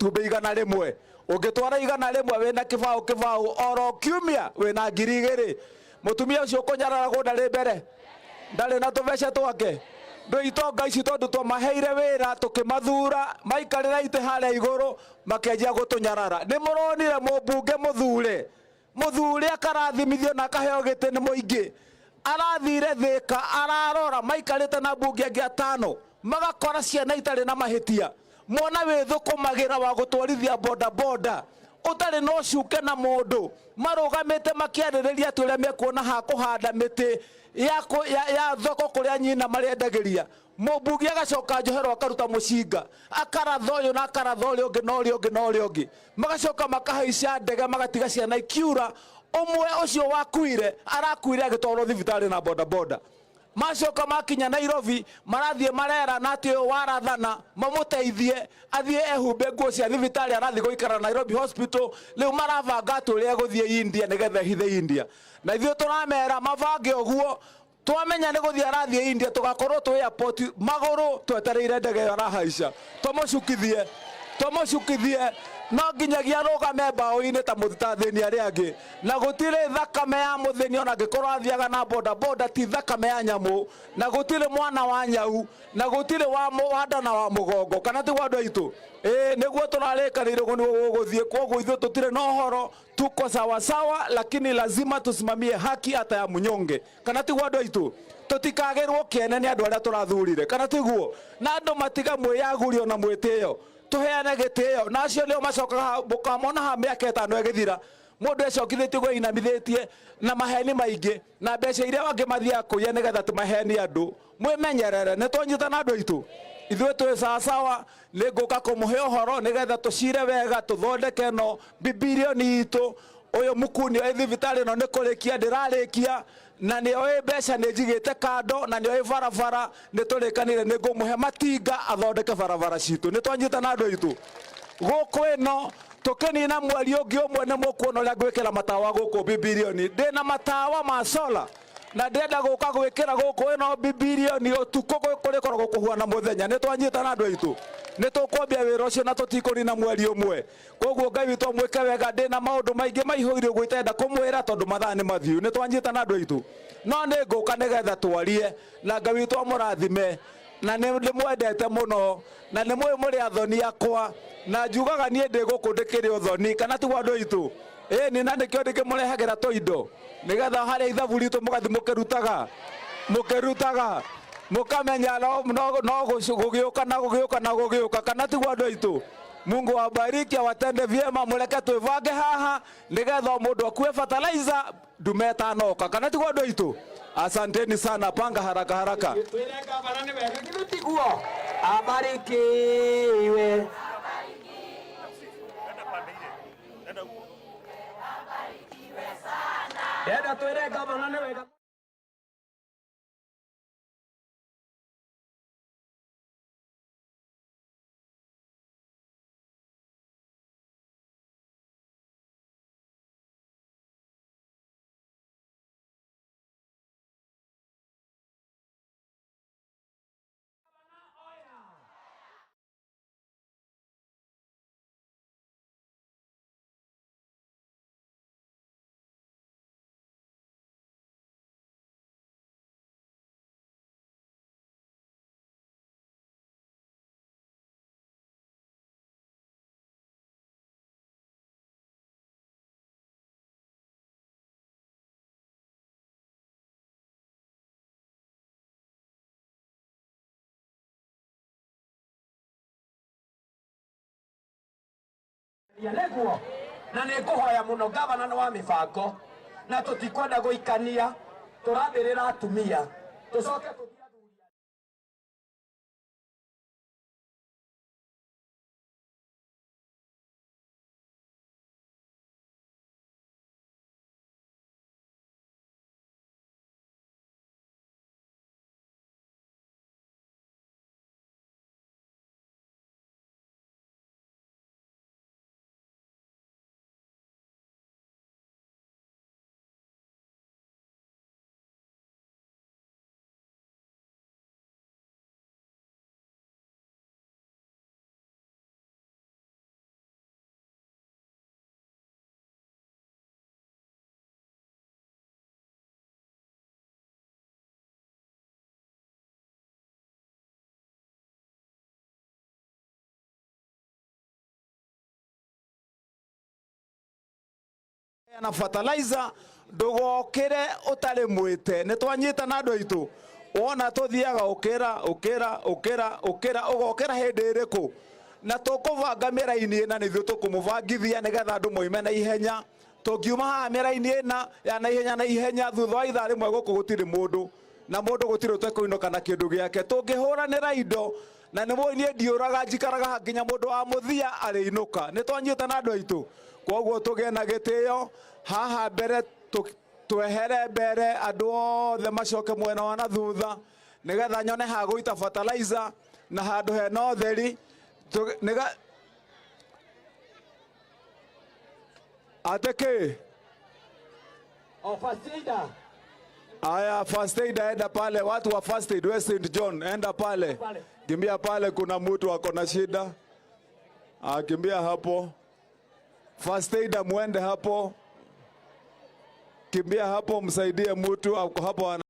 matumbĩ 100. Ũngĩtwara 100 wĩna kĩbaũ kĩbaũ oro kiumia wĩna 2,000. Mũtumia ũcio ũkũnyararagwo ndarĩ mbere, ndarĩ na tũbeca twake. Ndũ itonga ici tondũ twamaheire wĩra tũkĩmathura maikarĩra itĩ harĩa igũrũ makĩanjia gũtũnyarara. Nĩ mũronire mũmbunge mũthure, mũthure akarathimithio na akaheo gĩtĩ nĩ mũingĩ. Arathire Thĩka ararora maikarĩte na mbunge angĩ atano magakora ciana itarĩ na mahĩtia. Mwana wĩthũkũmagĩra wa gũtwarithia boda boda ũtarĩ na ũcuke na mũndũ, marũgamĩte makĩarĩrĩria atĩ ũrĩa mekuona ha kũhanda mĩtĩ ya thoko kũrĩa nyina marendagĩria. Mũmbunge agacoka njohero akaruta mũcinga akaratha ũyũ na akaratha ũrĩa ũngĩ na ũrĩa ũngĩ na ũrĩa ũngĩ, magacoka makahaica ndege magatiga ciana ikiura. Ũmwe ũcio wakuire arakuire agĩtwarwo thibitarĩ na boda boda. Macoka makinya Nairobi marathiĩ marera na atĩ ũyũ warathana mamũteithie athiĩ ehumbe nguo cia thibitarĩ, arathiĩ gũikara Nairobi Hospital. Rĩu marabanga atĩ ũrĩa egũthiĩ India nĩgetha ehithe India, na ithuĩ tũramera mabange ũguo. Twamenya nĩ gũthiĩ arathiĩ India tũgakorwo twĩ airport magũrũ twetereire ndege ĩyo arahaica, tũmũcukithie, tũmũcukithie no nginyagia arũgame mbaũ-inĩ ta athĩni arĩa angĩ. Na gũtirĩ thakame ya mũthĩni ona angĩkorwo athiaga na boda boda, ti thakame ya nyamũ, na gũtirĩ mwana wa nyau, na gũtirĩ wa nda na wa mũgongo, kana tiguo andũ aitũ? Ĩĩ, nĩguo tũrarĩkanĩire ũguo nĩguo gũgũthiĩ. Koguo ithuĩ tũtirĩ na ũhoro, tuko sawa sawa, lakini lazima tusimamie haki hata ya mnyonge, kana tiguo andũ aitũ? Tũtikagĩrwo kĩene nĩ andũ arĩa tũrathurire, kana tiguo? Na andũ matiga mwĩyagũrio na mwĩtĩo, tũheane gĩtĩo, na acio nĩo macokaga mũkamona ha mĩaka 5 ĩgĩthira mũndũ ecokithĩtie gwĩinamithĩtie na maheni maingĩ na mbeca iria angĩ mathiaga kũiya nĩgetha tũmahenie andũ. Mwĩmenyerere, nĩ twanyitana andũ aitũ? Ithuĩ twĩ sawasawa. Nĩ ngũka kũmũhe ũhoro nĩgetha tũcire wega tũthondeke ĩno bibirioni itũ. Ũyũ mukuni ĩ thibitarĩ ĩno nĩ kũrĩkia ndĩrarĩkia, na nĩ oĩ mbeca nĩ njigĩte kando, na nĩ oĩ barabara nĩ tũrĩkanĩire nĩ ngũmũhe matinga athondeke barabara citũ. Nĩ twanyitana andũ aitũ? Gũkũ ĩno tũkĩnina mweri ũngĩ ũmwe nĩ mũkuona ũrĩa ngwĩkĩra matawa gũkũ bibirioni. Ndĩna matawa ma solar na ndĩrenda gũka gwĩkĩra gũkũ ĩno bibirioni ũtukũ kũrĩkoragwo kũhuana mũthenya. Nĩ twanyitana andũ aitũ? Nĩ tũkwambia wĩra ũcio na tũtikũnina mweri ũmwe. Koguo Ngai witũ amwĩke wega. Ndĩna maũndũ maingĩ maihũire ũguo itenda kũmwĩra tondũ mathaa nĩ mathiu. Nĩ twanyitana andũ aitũ? No nĩ ngũka nĩgetha twarie, na Ngai witũ amũrathime, na nĩ ndĩmwendete mũno, na nĩ mũĩ mũrĩ athoni akwa, na njugaga niĩ ndĩ gũkũ ndĩkĩrĩ ũthoni, kana tiguo andũ aitũ? Ĩni, na nĩkĩo ndĩkĩmũrehagĩra tũindo nĩgetha harĩa ithabu ritũ mũgathiĩ mũkĩrutaga, mũkĩrutaga mũkamenya no gũgĩũka na gũgĩũka na gũgĩũka, kana tiguo andũ aitũ? Mungu awabariki, awatende vyema. Mũreke twĩbange haha nĩgetha o mũndũ akue fertilizer ndume ĩtanoka, kana tiguo andũ aitũ? Asanteni sana, panga haraka haraka. Twĩre gavana nĩ wega, githĩ tiguo? Abarikiwe. Ndĩrenda twĩre gavana nĩ wega. Nĩguo na nĩ ngũhoya mũno gavana nĩ wa mĩbango, na tũtikwenda gũikania, tũrambĩrĩra atumia tũcoke tũthiĩ athuri. Na fertilizer ndugokire utari mwite. Ni twanyita na andu aitu, wona tuthiaga ukira ukira ukira ukira ugokira hindi iriku na tukubanga mĩraini ĩna nĩithuĩ tũkũmũbangithia nĩgetha andũ moime na ihenya. Tũngiuma haha mĩraini ĩna ya na ihenya na ihenya, thutha wa ithaa rĩmwe gũkũ gũtirĩ mũndũ na mũndũ gũtirĩ ũtekũinũka na kĩndũ gĩake. Tũngĩhũranĩra indo na nĩ mũĩ niĩ ndiũraga, njikaraga nginya mũndũ wa mũthia arĩinũka. Nĩ twanyita na andũ aitũ, koguo tũgĩe na gĩtĩo haha mbere, twehere mbere andũ othe macoke mwena wa na thutha nĩgetha nyone ha gũita fertilizer na handũ hena ũtheri. Nĩga atĩ kĩ? O first aider. Aya, first aid, enda pale, watu wa first aid, West St John, enda pale. Pale. Kimbia pale, kuna mtu ako na shida. Ah, kimbia hapo. First aid, muende hapo. Kimbia hapo, msaidie mtu ako hapo.